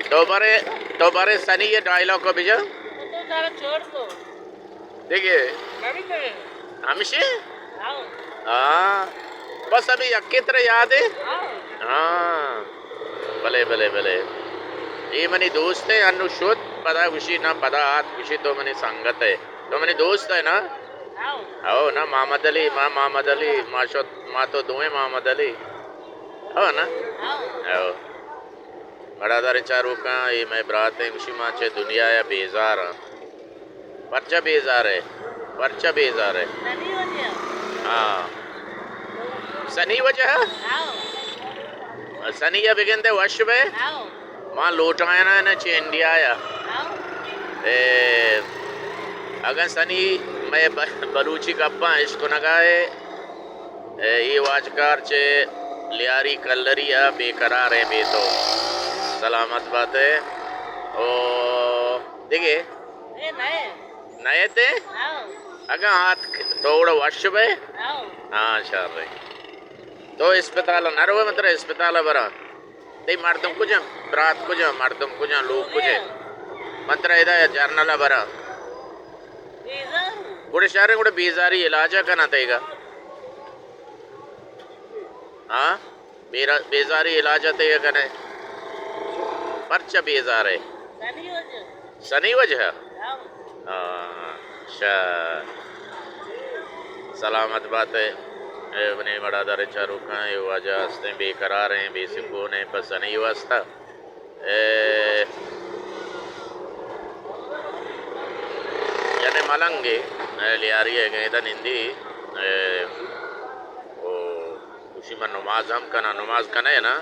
تو برے، تو برے سنی یہ ڈائیلاگ کو بجا۔ تو ذرا چھوڑ دو۔ دیکھیے۔ نہ بھی کرے۔ ہمشی؟ ہاں۔ ہاں۔ بس ابھی یکے ترا یاد ہے؟ ہاں۔ ہاں۔ بلے، بلے، بلے۔ یہ منی دوست ہے، انو شد، پدا گوشی نہ، پدا آت، گوشی تو منی سنگت ہے۔ تو منی دوست ہے نا؟ ہاں۔ او نا، محمد علی، ما محمد علی، ما شد، ما تو دوئیں محمد علی۔ ہاں نا؟ ہاں۔ او۔ بڑاداریں چاروکاں، اے مئے برات ایں، گوشی ما چہ دنیا ءَ بیزار آں۔ پرچا بیزار ئے؟ پرچا بیزار ئے؟ سنی وجہ۔ ہاں۔ سنی وجہ؟ ہاں۔ سنی ءَ بگندے وش بئے؟ ہاں۔ ما لوٹائیناں نہ چہ انڈیا ءَ۔ ہاں۔ اے، اگاں سنی مئے ب-، بلوچی گپاں اشکنگا ئے، اے، اے واجکار چہ لیاری کلری ءَ بے قرار ایں بے تو۔ سلامت بات ئے۔ او دگہ؟ اے نئے۔ نئے تے؟ ہاں۔ اگاں آتک تو گڑا وش بئے؟ ہاں۔ ہاں، شر ایں۔ تو اسپتال ءَ نہ روئے، من ترا اسپتال ءَ براں۔ تئی مردم کجا؟ برات کجا؟ مردم کجا؟ لوگ کجا؟ من ترا ادا جرنل ءَ براں۔ بیزار۔ گڑا شر ایں، گڑا بیزاری علاج ءَ کناں تئیگا۔ ہاں؟ بیرا-، بیزاری علاج ءَ تئیگا کنئے۔ پرچا بیزار ئے؟ سنی وجہ۔ سنی وجہ؟ ہاں۔ ہاں، شر۔ سلامت بات ئے۔ اے منی وڑاداریں چاروکاں، اے واجہ ہستیں بے قرار ایں، بے سکون ایں، پہ سنی واسطہ۔ اے، یعنی ملنگے، اے، لیاری ءَ گیدا نندی، اے، او، گوشی من نماز ہم کناں، نماز کنئے نا؟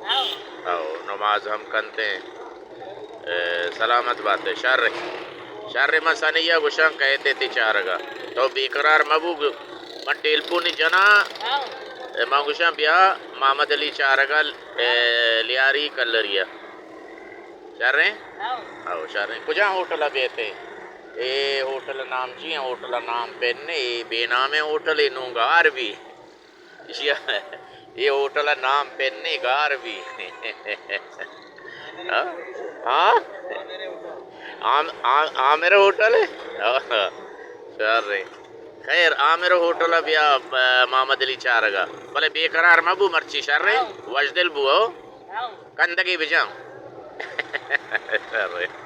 ہاں۔ او، نماز ہم کنتے۔ اے، سلامت بات ئے، شر۔ شر، من سنی ءَ گوشاں کئیت تئی چارگا۔ تو بے قرار مہ بو، من ٹیلیفون جناں۔ ہاں۔ اے، من گوشاں بیا محمد علی چارگا، اے، لیاری کلری ءَ۔ شر ایں؟ ہاں۔ او، شر ایں۔ کجا ہوٹل ءَ بیتے؟ اے ہوٹل نام چی ایں؟ ہوٹل نام پن ایں، اے بے نامیں ہوٹل ایں، نوں گار بی۔ ایشی ءَ، اے ہوٹل ءِ نام پن ایں، گار بی۔ ہاں؟ ہاں؟ عام-، عام-، عامر ہوٹل ایں؟ ہاں۔ شر ایں۔ خیر، عامر ہوٹل ءَ بیا، ب-، محمد علی چارگا۔ بلے بے قرار مہ بو مرچی، شر ایں؟ وشدل بو، ہو؟ کندگے بجاں۔ شر ایں۔